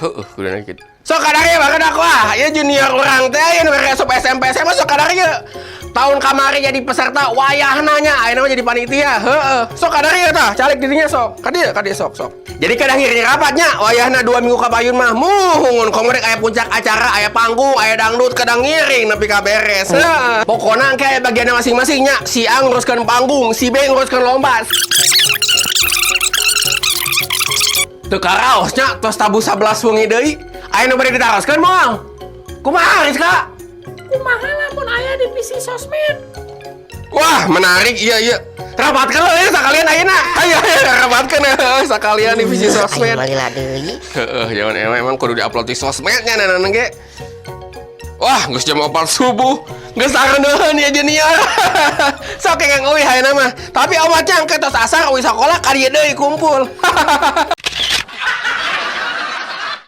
Heueuh, kuduna kitu. Sok kadarieu, barudak wah, ieu junior urang teh aya nu asup SMP SMA, sok kadarieu. Tahun kamari jadi peserta, wayahna nya ayeuna mah jadi panitia. Heeh. Sok kadarieu tah, calik dirinya sok. Ka dieu, ka dieu, sok sok. Jadi kadang ngiring rapatnya, wayahna 2 minggu kapayun mah muhungun komo rek aya puncak acara, aya panggung, aya dangdut, kadang ngiring nepi ka beres. Heeh. Pokona engke aya bagianna masing-masingnya. Si A nguruskeun panggung, si B nguruskeun lomba. Teu karaos nya tos tabuh 11 wengi deui. Aya nu bade ditaroskeun moal? Kumaha, Rizka? Kumaha lamun aya divisi sosmed? Wah, menarik, iya. Rapatkeun we sakalian ayeuna. Ayo, ayo rapatkeun sakalian divisi sosmed. Ayo lila deui. Heeh, jangan emang, emang kudu diupload di sosmednya nenek ge. Wah, geus jam 4 subuh. Geus sareuneuheun ya junior. Sok kengeng euy ayeuna mah. Tapi omatnya engke tos asar euy sakola ka dieu deui kumpul.